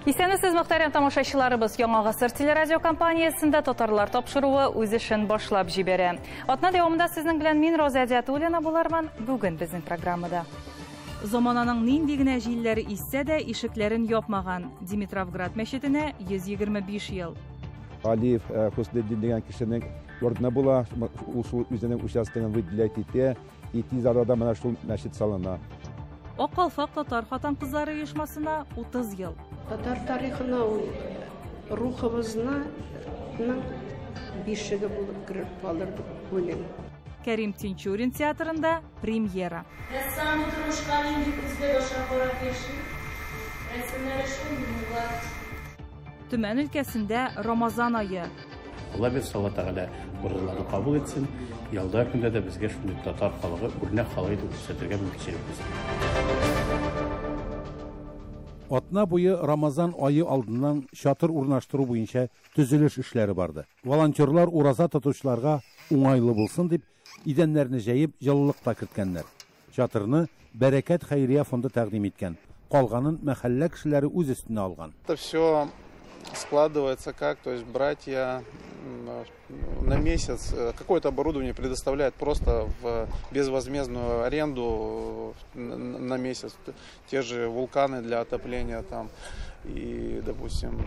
Исәнмесез, мөхтәрәм тамашачыларыбыз. Яңа гасыр телерадиокомпаниясендә татарлар тапшыруы үз эшен башлап җибәрә. Атна дәвамында сезнең белән мин, Роза Әдиатуллина булармын. Бүген безнең программада. Замананың нинди генә җилләре иссә дә, ишекләрен япмаган. Димитровград мәчетенә 125 ел. Алиев Хуснетдин дигән кешенең ордены була, ул шул үзенең участогын выделять итә, и тиз арада менә шул мәчет салына. Ак калфак татар хатын-кызлары оешмасына 30 ел. Татар тарихына ул рухыбызның бишеге булып кереп калыр дип уйлыйм. Кәрим Тинчурин театрында премьера. Рәссам тормышка нинди күзлек аша карап яши? Рәсемнәре шундый муллар. Төмән өлкәсендә Рамазан ае. Алла бирсә, Алла Тәгалә уразаларны кабул итсен. Ялда көндә дә безгә шундый татар халыгы, үрнәк халык итеп күрсәтергә мөмкинчелек бирсен. Атна буе Рамазан ае алдыннан чатыр урнаштыру буенча төзелеш эшләре барды. Волонтерлар ураза тотучыларга уңайлы булсын дип, идәннәрне җәеп, җылылык та керткәннәр. Чатырны Бәрәкәт хәйрия фонды тәкъдим иткән. Калганын мәхәллә кешеләре үз өстенә алган. Это все складывается как, то есть братья на месяц какое-то оборудование предоставляют просто в безвозмездную аренду на месяц. Те же вулканы для отопления там и, допустим,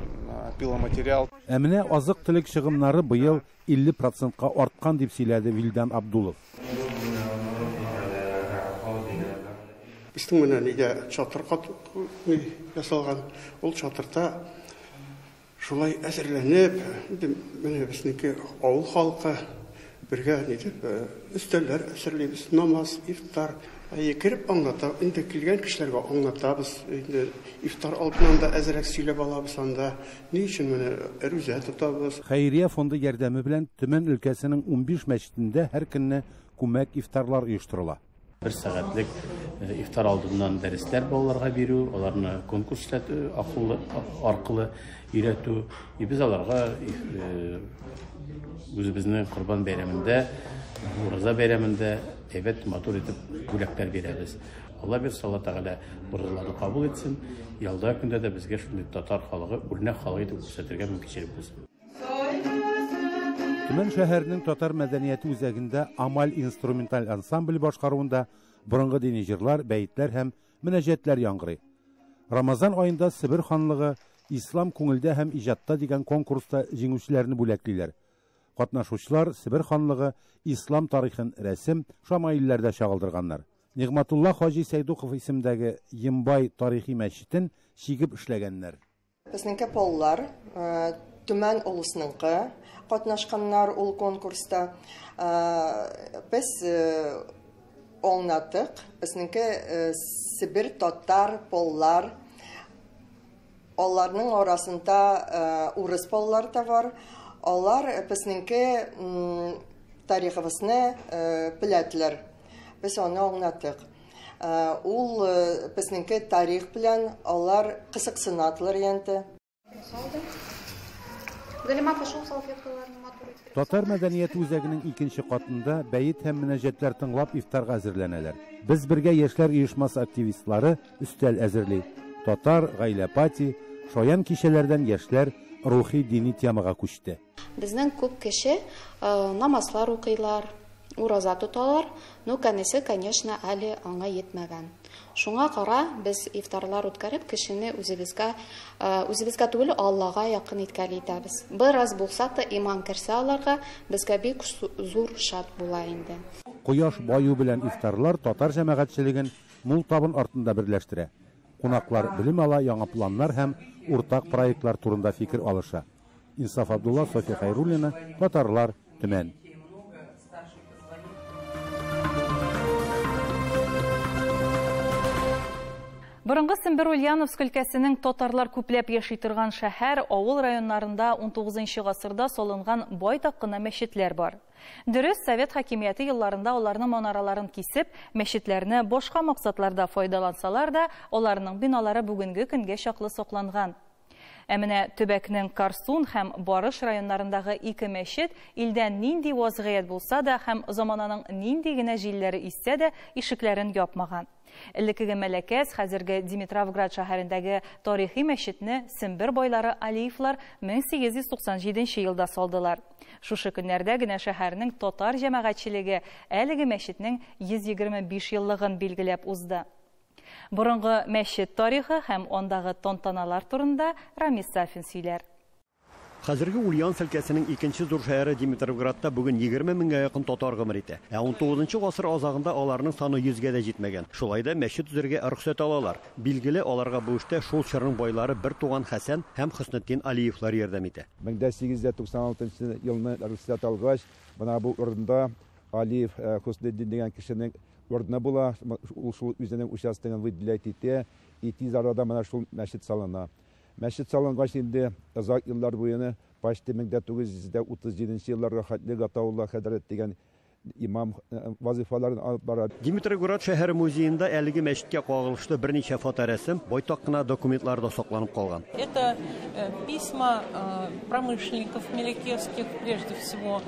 пиломатериал. Ә менә азык-төлек чыгымнары быел 50 процентка арткан, дип сөйләде Вилдан Абдулов. Безнең менә нидә чатыр ясалган, ул чатырда шулай әзерләнеп, инде менә безнеке авыл халкы бергә нидеп өстәлләр әзерлибез, намаз, ифтар. Әйе, кереп аңлата, инде килгән кешеләргә аңлатабыз, инде ифтар алдыннан да әзрәк сөйләп алабыз анда, ни өчен менә рүзә тотабыз. Хәйрия фонды ярдәме белән Төмән өлкәсенең 15 мәчетендә һәр көнне күмәк ифтарлар оештырыла. Бер сәгатьлек ифтар алдыннан дәресләр балаларга бирү, аларны конкурс аркылы өйрәтү. И без аларга үзебезнең Корбан бәйрәмендә, Ураза бәйрәмендә әйбәт матур итеп бүләкләр бирәбез. Алла бирсә, Алла Тәгалә уразаларны кабул итсен. Ялда көндә дә безгә шундый татар халыгы, үрнәк халык итеп күрсәтергә мөмкинчелек булсын. Төмән шәһәренең татар мәдәнияте үзәгендә Амаль инструменталь ансамбль башкаруында борынгы дини җырлар, бәетләр һәм мөнәҗәтләр яңгырый. Рамазан аенда Себер ханлыгы Ислам күңелдә һәм иҗатта дигән конкурста җиңүчеләрне бүләклиләр. Катнашучылар Себер ханлыгы Ислам тарихын рәсем, шамаилләрдә чагылдырганнар. Нигъмәтулла Хаҗи Сәйдуков исемдәге Ембай тарихи мәчетен чигеп эшләгәннәр. Безнеңке поллар, Төмән улусыныңкы катнашканнар ул конкурста. Без аңлаттык, безнеңке Себер татар поллар, аларның арасында урыс поллар да бар. Алар безнеңке тарихыбызны беләделәр. Без аны аңлаттык. Ул безнеңке тарих белән алар кызыксынадылар инде. Татар мәдәнияте үзәгенең икенче катында бәет һәм мөнәҗәтләр тыңлап ифтарга әзерләнәләр. Без бергә яшьләр оешмасы активистлары өстәл әзерли. Татар, гаилә пати, шаян кичәләрдән яшьләр рухи дини темага күчте. Безнең күп кеше намазлар укыйлар, ураза тоталар, но кәнесе, конечно, әле аңа йетмәгән. Шуңа кара без ифтарлар үткәреп, кешене үзебезгә түгел, Аллага якын иткәли итәбез. Бераз булса да иман керсә аларга, безгә бик зур шат була инде. Кояш баю белән ифтарлар татар җәмәгатьчелеген мул табын артында берләштерә. Кунаклар белем ала, яңа планнар һәм уртак проектлар турында фикер алыша. Инсаф Абдулла, София Хайруллина, Татарлар, Төмән. Борынгы Сембер Ульяновск өлкәсенең татарлар күпләп яши торган шәһәр, авыл районнарында унтугызынчы гасырда салынган байтак кына мәчетләр бар. Дөрес, совет хакимияте елларында аларның манараларын кисеп, мәчетләрне башка максатларда файдалансалар да, аларның биналары бүгенге көнгә чаклы сакланган. Ә менә төбәкнең Карсун һәм Барыш районнарындагы ике мәчет илдә нинди вазгыять булса да һәм замананың нинди генә җилләре иссә дә ишекләрен япмаган. Элеккеге Мәләкәс, хәзерге Димитровград шәһәрендәге тарихи мәчетне Сембер байлары Алиевлар 1897 елда салдылар. Шушы көннәрдә генә шәһәрнең татар җәмәгатьчелеге әлеге мәчетнең 125 еллыгын билгеләп узды. Борынгы мәчет тарихы һәм андагы тантаналар турында Рамис Сафин сөйләр. Хәзерге Ульяновск өлкәсенең икенче зур шәһәре Димитровградта бүген 20 меңгә якын татар гомер итә. Ә 19 гасыр азагында аларның саны 100гә дә җитмәгән. Шулай да мәчет төзергә рөхсәт алалар. Билгеле, аларга бу эштә шул чорның байлары бер туган Хәсән һәм Хөснетдин Алиевлар ярдәм итә. 1896 елны рөхсәт алгач, менә бу урында Алиев Хөснетдин дигән кешенең урыны була. Ул шул үзенең участогын выделять итә, и тиз арада менә шул мәчет салына. Мәчет салынгач инде озак еллар буена, почти 1937 елларга хәтле Гатаулла хәзрәт дигән имам вазифаларын алып бара. Димитровград шәһәре музеенда әлеге мәчеткә кагылышлы берничә фоторәсем, байтак кына документлар да сакланып калган. Это письма промышленников мелекесских, прежде всего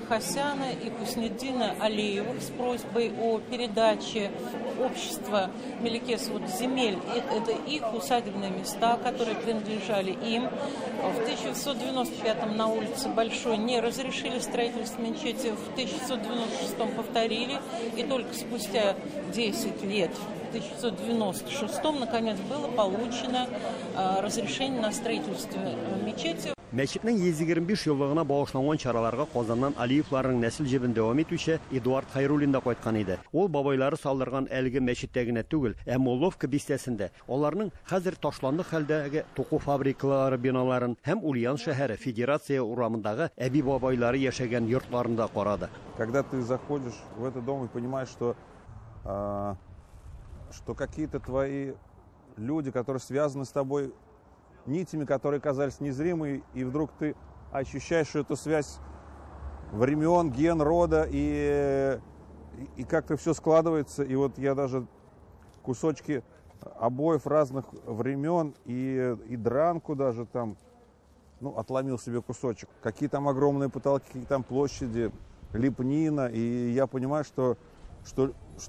Хасяна и Хуснеддина Алиевых с просьбой о передаче общества Мелекес земель. Это их усадебные места, которые принадлежали им. В 1995 на улице Большой не разрешили строительство мечети, в 1996 повторили, и только спустя 10 лет, в 1996 наконец было получено разрешение на строительство мечети. Мәчетнең 125 еллыгына багышланган чараларга Казаннан Алиевларның нәсел җебен дәвам итүче Эдуард Хайруллин да кайткан иде. Ул бабайлары салдырган әлеге мәчеттә генә түгел, ә Молловка бистәсендә аларның хәзер ташландык хәлдәге туку фабрикалары биналарын һәм Ульян шәһәре Федерация урамындагы әби-бабайлары яшәгән йортларын да карады. Когда ты заходишь в этот дом и понимаешь, что какие-то твои люди, которые связаны с тобой нитями, которые казались незримы, и вдруг ты ощущаешь эту связь времен, ген, рода, и как-то все складывается. И вот я даже кусочки обоев разных времен и дранку даже там, отломил себе кусочек. Какие там огромные потолки, какие там площади, лепнина. И я понимаю, что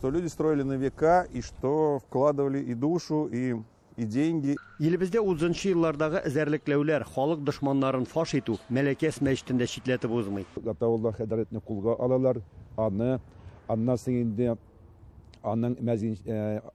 люди строили на века, и что вкладывали и душу, и деньги. Илебездә 30 еллардагы эзәрлекләүләр, халык дошманнарын фаш итү Мәләкәс мәчетендә читләтеп узмый. Гатаулла хәзрәтне кулга алалар, аны аннан соң инде аның мәзин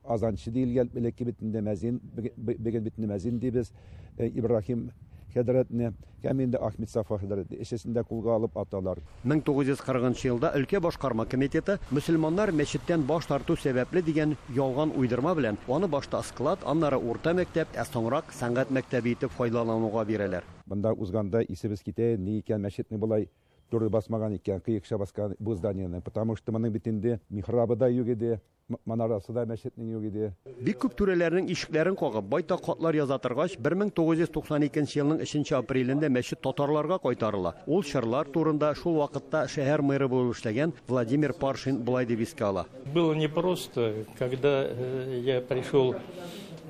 азанчы диелгән элекке битендә мәзин, бүген битендә мәзин дибез, Ибраһим хәзрәтне һәм инде Ахмед Сафа хәзрәтне эшесендә кулга алып аталар. 1940 елда өлкә башкарма комитеты мөселманнар мәчеттән баш тарту сәбәпле дигән ялган уйдырма белән аны башта склад, аннары урта мәктәп, ә соңрак сәнгать мәктәбе итеп файдалануга бирәләр. Монда узганда исебез китә, ни икән мәчетне болай туры басмаган икән, кыекча баскан бу зданиене, потому что моның бит инде михрабы да юк иде, манарасы да мәчетнең юк иде. Бик күп түрәләрнең ишекләрен кагып, байтак хатлар яза торгач, 1992 елның 3 апрелендә мәчет татарларга кайтарыла. Ул чорлар турында шул вакытта шәһәр мэры булып эшләгән Владимир Паршин болай дип искә ала. Было непросто, когда я пришел,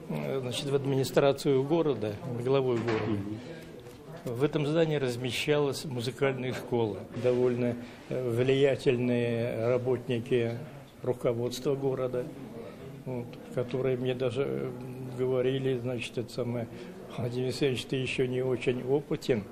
значит, в администрацию города, главой города. В этом здании размещалась музыкальная школа. Довольно влиятельные работники руководства города, вот, которые мне даже говорили, значит, это самое, Владимир Алексеевич, ты еще не очень опытен,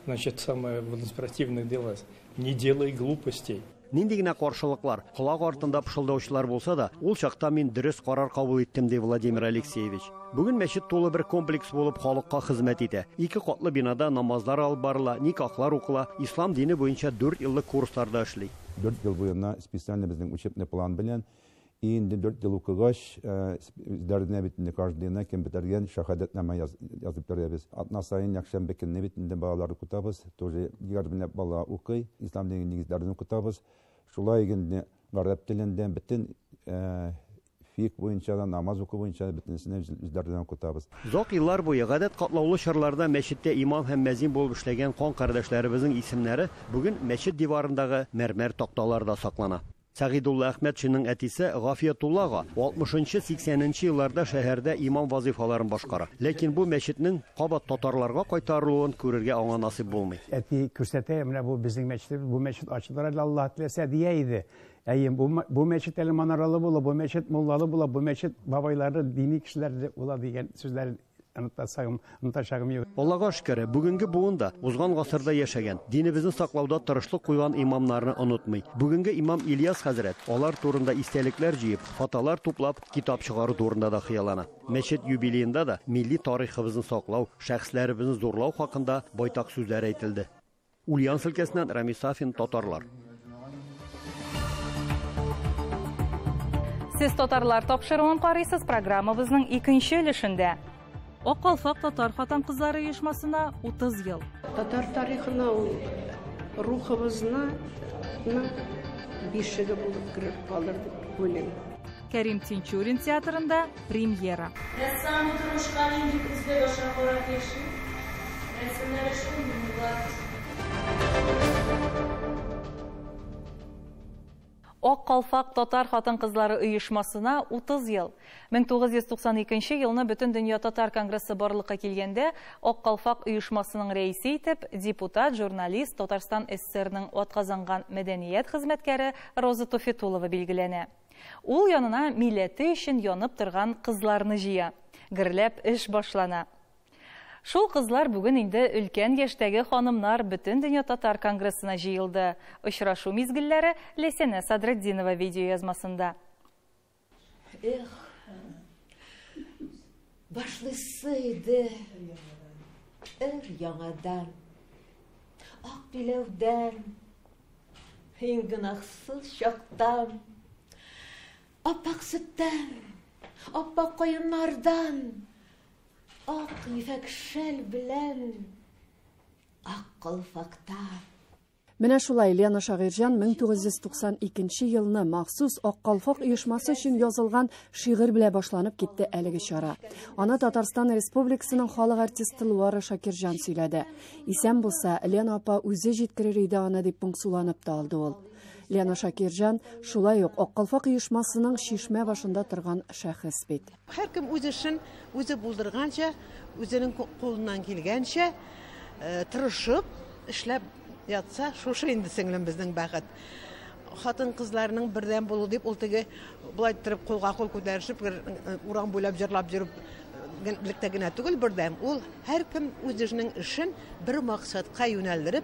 значит, самое в административных делах, не делай глупостей. Нинди генә каршылыклар, колак артында пышылдаучылар булса да, ул чакта мин дөрес карар кабул иттем, ди Владимир Алексеевич. Бүген мәчет тулы бер комплекс булып халыкка хезмәт итә. Ике катлы бинада намазлар алып барыла, никахлар укыла, ислам дине буенча 4 еллык курсларда эшли. 4 ел буена специально безнең учебный план белән, инде 4 ел укыгач, үзләренә бит инде каждыйына кем бетергән шәһадәтнамә язып бирәбез. Атна саен якшәмбе көнне бит инде балалар укытабыз, тоже 20 бала укый, ислам диненең нигезләрен укытабыз. Шулай инде гарәп телендә бөтен фикх буенча да, намаз уку буенча да бөтенесен үзләреннән укытабыз. Озак еллар буе гадәт катлаулы чорларда мәчеттә имам һәм мәзин булып эшләгән кан кардәшләребезнең исемнәре бүген мәчет диварындагы мәрмәр такталарда саклана. Сәгыйдулла Әхмәтшинның әтисе Гафиятулла ага 60-80 елларда шәһәрдә имам вазыйфаларын башкара. Ләкин бу мәчетнең кабат татарларга кайтарылуын күрергә аңа насыйп булмый. Әти күрсәтә, менә бу безнең мәчетебез, бу мәчет ачылыр әле Аллаһ теләсә дия иде. Әйе, бу мәчет әле манаралы була, бу мәчет муллалы була, бу мәчет бабайлары дини кешеләр була дигән сүзләрен онытачагым юк. Аллага шөкер, бүгенге буын да узган гасырда яшәгән, динебезне саклауда тырышлык куйган имамнарны онытмый. Бүгенге имам Ильяс хәзрәт алар турында истәлекләр җыеп, фотолар туплап, китап чыгару турында да хыяллана. Мәчет юбилеенда да милли тарихыбызны саклау, шәхесләребезне зурлау хакында байтак сүзләр әйтелде. Ульяновск өлкәсеннән Рамис Сафин, Татарлар. Сез Татарлар тапшыруын карыйсыз, программабызның икенче өлешендә. Ак калфак татар хатын-кызлары оешмасына 30 ел. Татар тарихына ул рухыбызны бишеге булып кереп калыр дип уйлыйм. Кәрим Тинчурин театрында премьера. Рәссам тормышка нинди күзлек аша карап яши? Рәсемнәре шундый муллар. Ак калфак татар хатын-кызлары оешмасына 30 ел. 1992 елны Бөтендөнья татар конгрессы барлыкка килгәндә, Ак калфак оешмасының рәисе итеп депутат, журналист, Татарстан СССРның атказанган мәдәният хезмәткәре Роза Туфетулова билгеләнә. Ул янына милләте өчен янып торган кызларны җыя. Гөрләп эш башлана. Шул кызлар бүген инде өлкән яшьтәге ханымнар Бөтендөнья татар конгрессына җыелды. Очрашу мизгелләре Ләйсәнә Садретдинова видеоязмасында. Эх, башлыйсы иде өр-яңадан, ак биләүдән, иң гөнаһсыз чактан, аппак сөттән, аппак каеннардан, ак ефәк шәл белән, ак калфактан. Менә шулай Лена Шагыйрьҗан 1992 елны махсус Ак калфак оешмасы өчен язылган шигырь белән башланып китте әлеге чара. Аны Татарстан Республикасының халык артисты Луара Шакирҗан сөйләде. Исән булса, Лена апа үзе җиткерер иде аны дип моңсуланып та алды ул. Лена Шакирҗан шулай ук Ак калфак оешмасының чишмә башында торган шәхес бит. Һәркем үз эшен үзе булдырганча, үзенең кулыннан килгәнчә тырышып эшләп ятса, шушы инде сеңлем безнең бәхет. Хатын-кызларның бердәм булу дип ул теге болай торып кулга кул күтәрешеп урам буйлап җырлап йөреп генлектә генә түгел бердәм. Ул һәркем үз эшенең эшен бер максатка юнәлдереп,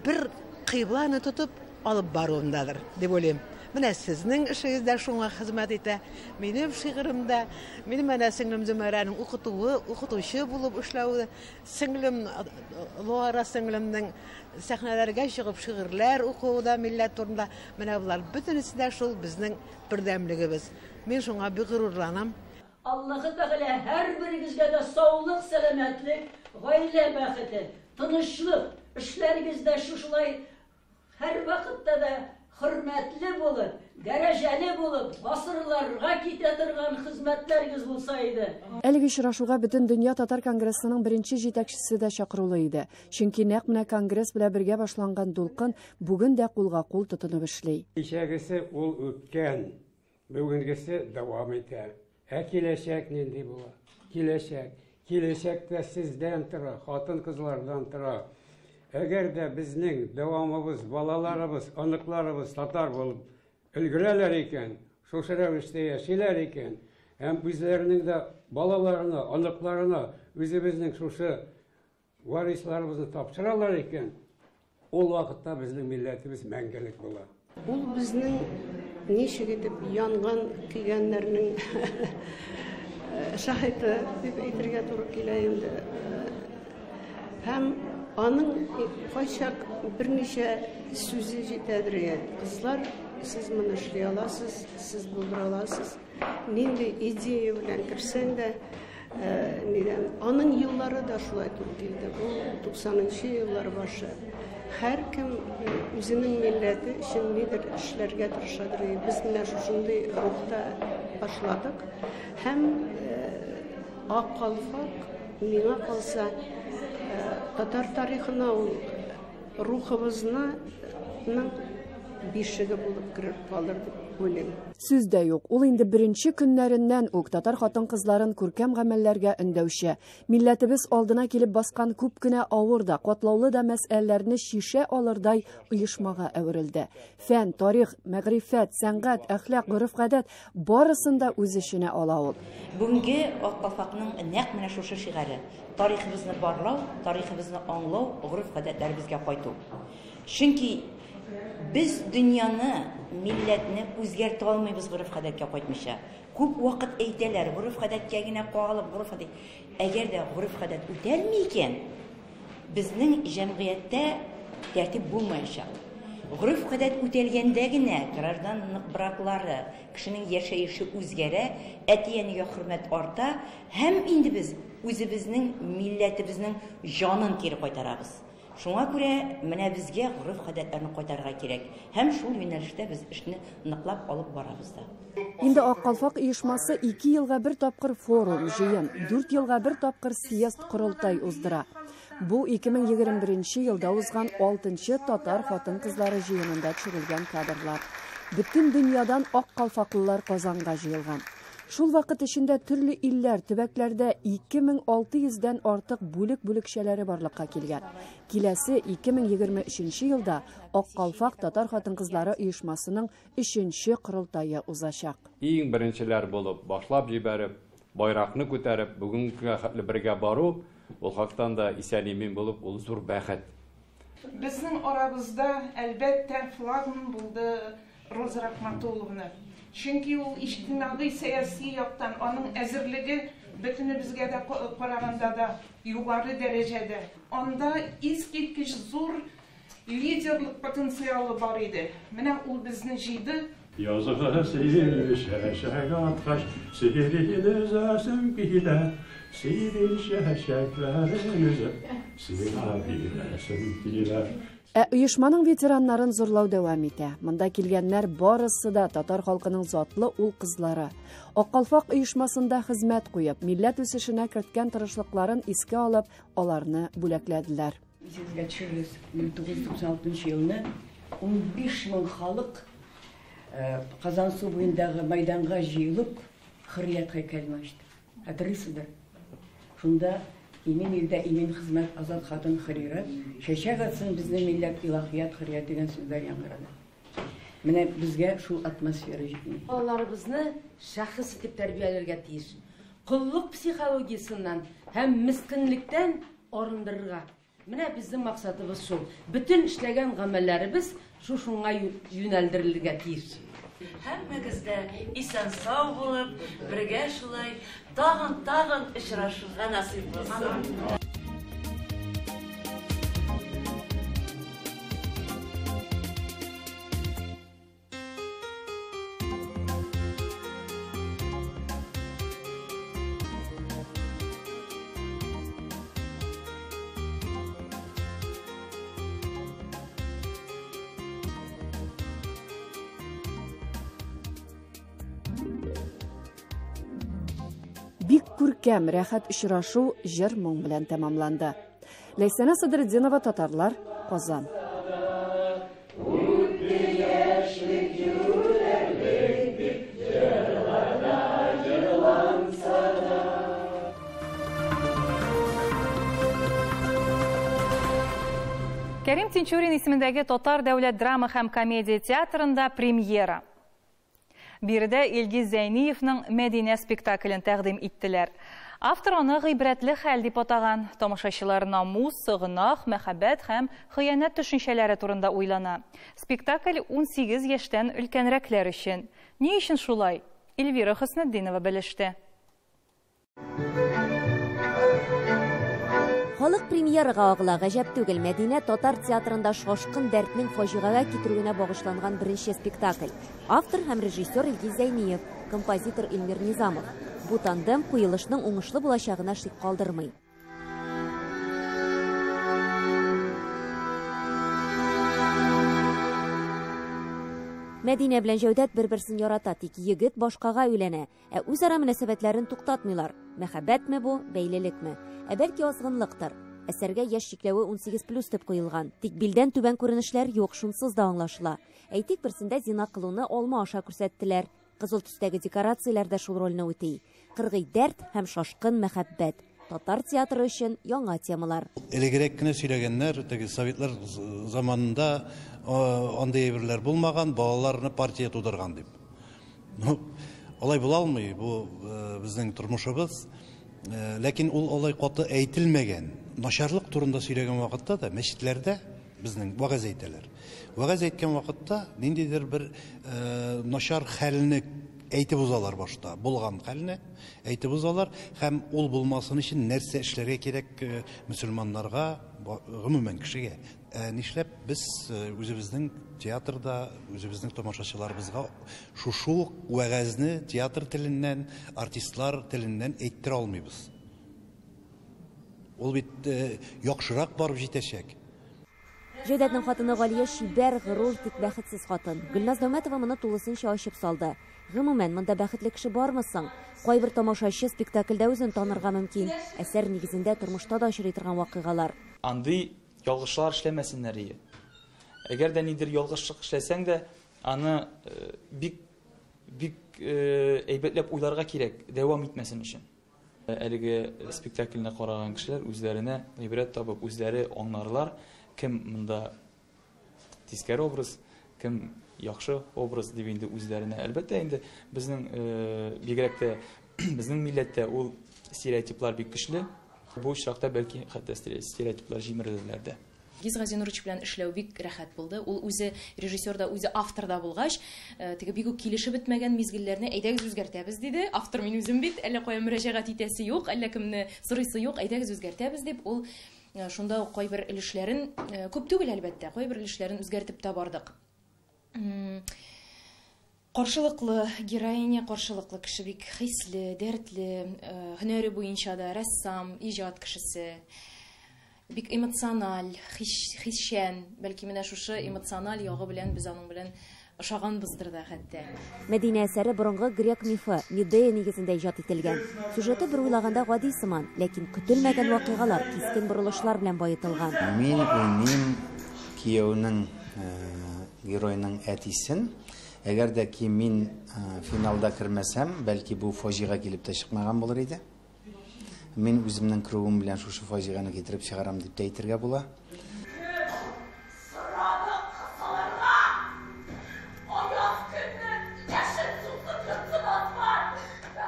бер кыйбланы тотып алып баруындадыр дип уйлыйм. Менә сезнең эшегез дә шуңа хезмәт итә. Минем шигырем дә, минем әнә сеңлем Зөмәрәнең укытуы, укытучы булып эшләве, сеңлем Луара сеңлемнең сәхнәләргә чыгып шигырьләр укуы да милләт турында. Менә болар бөтенесе дә шул безнең бердәмлегебез. Мин шуңа бик горурланам. Аллаһы Тәгалә һәрберегезгә дә саулык, сәламәтлек, гаилә бәхете, тынычлык, эшләрегездә шушылай һәр вакытта да хөрмәтле булып, дәрәҗәле булып, гасырларга китә торган хезмәтләрегез булса иде. Әлеге очрашуга Бөтендөнья татар конгрессының беренче җитәкчесе дә чакырулы иде. Чөнки нәкъ менә конгресс белән бергә башланган дулкын бүген дә кулга кул тотынып эшли. Кичәгесе ул үткән, бүгенгесе дәвам итә. Ә киләчәк нинди була? Киләчәк. Киләчәк тә сездән тора, хатын-кызлардан тора. Әгәр дә безнең дәвамыбыз, балаларыбыз, оныкларыбыз татар булып өлгерәләр икән, шушы рәвештә яшиләр икән, һәм үзләренең дә балаларына, оныкларына үзебезнең шушы варисларыбызны тапшыралар икән, ул вакытта безнең милләтебез мәңгелек була. Ул безнең ничек итеп янган көйгәннәрнең шаһиты дип әйтергә туры килә инде. Һәм аның кайчак берничә сүзе җитәдер. Кызлар, сез моны эшли аласыз, сез булдыра аласыз. Нинди идея белән керсәң дә, нидән, аның еллары да шулай туры килде. Ул 90-нчы еллар башы. Һәркем үзенең милләте өчен нидер эшләргә тырышадыр. Без менә шушындый рухта башладык. Һәм Ак калфак миңа калса, татар тарихына ул рухыбызның бишеге булып кереп калыр дип уйлыйм. Сүз дә юк, ул инде беренче көннәреннән үк татар хатын-кызларын күркәм гамәлләргә өндәүче, милләтебез алдына килеп баскан күп кенә авыр да, катлаулы да мәсьәләләрне чишә алырдай оешмага әверелде. Фән, тарих, мәгърифәт, сәнгать, әхлак, гореф-гадәт барысын да үз эченә ала ул. Бүгенге Ак калфакның нәкъ менә шушы шигаре: тарихыбызны барлау, тарихыбызны аңлау, гореф-гадәтләребезгә кайту. Чөнки без дөньяны, милләтне үзгәртә алмыйбыз гореф-гадәткә кайтмыйча. Күп вакыт әйтәләр, гореф-гадәткә генә кагылып, гореф-гадәт. Әгәр дә гореф-гадәт үтәлми икән, безнең җәмгыятьтә тәртип булмаячак. Гореф-гадәт үтәлгәндә генә гражданлык браклары, кешенең яшәеше үзгәрә, әти-әнигә хөрмәт арта һәм инде без үзебезнең милләтебезнең җанын кире кайтарабыз. Шуңа күрә менә безгә гореф-гадәтләрне кайтарырга кирәк һәм шул юнәлештә без эшне ныклап алып барабыз да. Инде Ак калфак оешмасы 2 елга бер тапкыр форум, җыен, 4 елга бер тапкыр съезд, корылтай уздыра. Бу 2021 елда узган 6нчы татар хатын-кызлары җыенында төшерелгән кадрлар. Бөтен дөньядан ак калфаклылар Казанга җыелган. Шул вакыт эчендә төрле илләр, төбәкләрдә 2600дән артык бүлек бүлекчәләре барлыкка килгән. Киләсе 2023 елда Ак калфак татар хатын-кызлары оешмасының 3нче корылтае узачак. Иң беренчеләр булып башлап җибәреп, байракны күтәреп, бүгенге көнгә хәтле бергә бару, ул хактан да исән-имин булып, ул зур бәхет. Безнең арабызда, әлбәттә, флагман булды Роза Рахматулловна. Чөнки ул иҗтимагый сәяси яктан аның әзерлеге бөтенебезгә дә караганда да югары дәрәҗәдә. Анда искиткеч зур лидерлык потенциалы бар иде. Менә ул безне җыйды. Язгы син чәчәк аткач, сине өзәсем килә, синең чәчәкләрен өзеп, сиңа бирәсем килә. Ә оешманың ветераннарын зурлау дәвам итә. Монда килгәннәр барысы да татар халкының затлы ул кызлары. Ак калфак оешмасында хезмәт куеп, милләт үсешенә керткән тырышлыкларын искә алып, аларны бүләкләделәр. Исегезгә төшерегез, 1996 елны 15 мең халык Казансу буендагы майданга җыелып, хөррият һәйкәлен ачты. Хәтерлисездер? Шунда имин илдә имин хезмәт, азат хатын хөррият, чәчәк атсын безнең милләт, илаһият, хөррият дигән сүзләр яңгырады. Менә безгә шул атмосфера җитми. Балаларыбызны шәхес итеп тәрбияләргә тиеш. Коллык психологиясеннән һәм мескенлектән арындырырга. Менә безнең максатыбыз шул. Бөтен эшләгән гамәлләребез шушыңа юнәлдерелергә тиеш. Һәммәгез дә исән-сау булып, бергә шулай тагын-тагын очрашырга насыйп булсын. Бик күркәм, рәхәт очрашу җыр-моң белән тәмамланды. Ләйсәнә Садретдинова, Татарлар, Казан. Кәрим Тинчурин исемендәге Татар дәүләт драма һәм комедия театрында премьера. Биредә Илгиз Зәйниевның Мәдинә спектаклен тәкъдим иттеләр. Автор аны гыйбрәтле хәл дип атаган. Тамашачылар намус, гөнаһ, мәхәббәт һәм хыянәт төшенчәләре турында уйлана. Спектакль 18 яшьтән өлкәнрәкләр өчен. Ни өчен шулай? Эльвира Хөснетдинова белеште. Халык премьерага агыла, гаҗәп түгел. Мәдинә татар театрында шашкын дәртнең фаҗигагә китерүенә багышланган беренче спектакль. Автор һәм режиссер Илгиз Зәйниев, композитор Илмир Низамов. Бу тандем куелышның уңышлы булачагына шик калдырмый. Мәдинә белән Җәүдәт бер-берсен ярата, тик егет башкага өйләнә. Ә үзара мөнәсәбәтләрен туктатмыйлар. Мәхәббәтме бу, бәйлелекме? Ә бәлки азгынлыктыр. Әсәргә яшь чикләве 18 плюс дип куелган. Тик билдән түбән күренешләр юк, шунсыз да аңлашыла. Әйтик, берсендә зина кылуны алма аша күрсәттеләр. Кызыл төстәге декорацияләр дә шул рольне үти. Кыргый дәрт һәм шашкын мәхәббәт. Татар театры өчен яңа темалар. Элегрәк кенә сөйләгәннәр, теге советлар заманында андый әйберләр булмаган, балаларны партия тудырган дип. Ну, алай була алмый, бу безнең тормышыбыз. Ләкин ул алай каты әйтелмәгән. Начарлык турында сөйләгән вакытта да мәчетләрдә безнең вәгазь әйтәләр. Вәгазь әйткән вакытта ниндидер бер начар хәлне әйтеп узалар башта, булган хәлне әйтеп узалар һәм ул булмасын өчен нәрсә эшләргә кирәк мөселманнарга, гомумән кешегә. Нишләп без үзебезнең театрда, үзебезнең тамашачыларыбызга шушы ук вәгазьне театр теленнән, артистлар теленнән әйттерә алмыйбыз? Ул бит яхшырак барып җитәчәк. Җәүдәтнең хатыны Галия чибәр, горур, тик бәхетсез хатын. Гөлназ Дәүмәтова моны тулысынча ачып салды. Гомумән, монда бәхетле кеше бармы соң? Кайбер тамашачы спектакльдә үзен танырга мөмкин. Әсәр нигезендә тормышта да очрый торган вакыйгалар. Андый ялгышлар эшләмәсеннәр ие. Әгәр дә нидер ялгышлык эшләсәң дә, аны бик бик әйбәтләп уйларга кирәк, дәвам итмәсен өчен. Әлеге спектакльне караган кешеләр үзләренә гыйбрәт табып, үзләре аңларлар, кем монда тискәре образ, кем яхшы образ дип инде үзләренә. Әлбәттә инде безнең бигрәк тә безнең милләттә ул стереотиплар бик көчле. Бу очракта бәлки хәтта стереотиплар җимерелерләр дә. Илгиз Газинурович белән эшләү бик рәхәт булды. Ул үзе режиссер да, үзе автор да булгач, теге бик үк килешеп бетмәгән мизгелләрне әйдәгез үзгәртәбез диде. Автор мин үзем бит, әллә кая мөрәҗәгать итәсе юк, әллә кемне сорыйсы юк, әйдәгез үзгәртәбез дип, ул шунда ук кайбер өлешләрен, күп түгел әлбәттә, кайбер өлешләрен үзгәртеп тә бардык. Каршылыклы героиня, каршылыклы кеше бик хисле, дәртле, һөнәре буенча да рәссам, иҗат кешесе. Бик эмоциональ, хисчән, бәлки менә шушы эмоциональ ягы белән без аның белән ошаганбыздыр да хәтта. Мәдинә әсәре борынгы грек мифы Медея нигезендә иҗат ителгән. Сюжеты бер уйлаганда гади сыман, ләкин көтелмәгән вакыйгалар, кискен борылышлар белән баетылган. Мин уйныйм кияүнең геройның әтисен. Әгәр дә ки мин финалда кермәсәм, бәлки бу фаҗига килеп тә чыкмаган булыр иде. Мин үземнең керүем белән шушы фаҗиганы китереп чыгарам дип тә әйтергә була.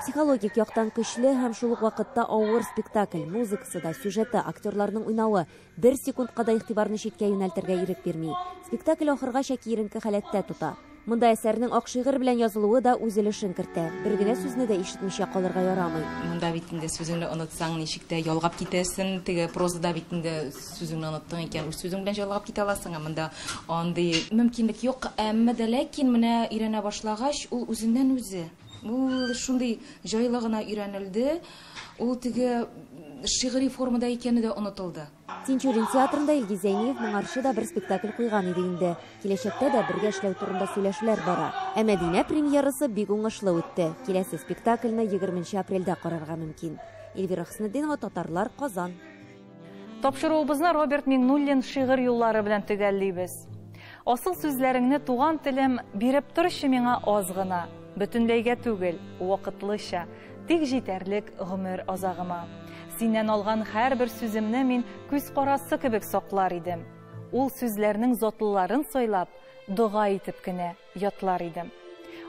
Психологик яктан көчле һәм шул ук вакытта авыр спектакль. Музыкасы да, сюжеты, актерларның уйнавы бер секундка да игътибарны читкә юнәлтергә ирек бирми. Спектакль ахыргача киеренке халәттә тота. Монда әсәрнең ак шигырь белән язылуы да үз өлешен кертә. Бер генә сүзне дә ишетмичә калырга ярамый. Монда бит инде сүзеңне онытсаң, ничек тә ялгап китәсең. Теге прозада бит инде сүзеңне оныттың икән, үз сүзең белән ялгап китә аласың. Ә монда андый мөмкинлек юк. Әмма дә ләкин менә өйрәнә башлагач, ул үзеннән үзе. Ул шундый җайлы гына өйрәнелде. Ул теге шигъри формада икәне дә онытылды. Тинчурин театрында Илгиз Зәйниев моңарчы да бер спектакль куйган иде инде. Киләчәктә дә бергә эшләү турында сөйләшүләр бара. Ә Мәдинә премьерасы бик уңышлы үтте. Киләсе спектакльне 20 апрельдә карарга мөмкин. Эльвира Хөснетдинова, Татарлар, Казан. Тапшыруыбызны Роберт Миңнуллин шигырь юллары белән төгәллибез. Асыл сүзләреңне туган телем биреп торчы миңа аз гына. Бөтенләйгә түгел, вакытлыча, тик җитәрлек гомер азагыма. Синнән алган һәрбер сүземне мин күз карасы кебек саклар идем. Ул сүзләрнең затлыларын сайлап, дога итеп кенә ятлар идем.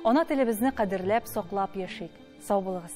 Ана телебезне кадерләп, саклап яшик. Сау булыгыз.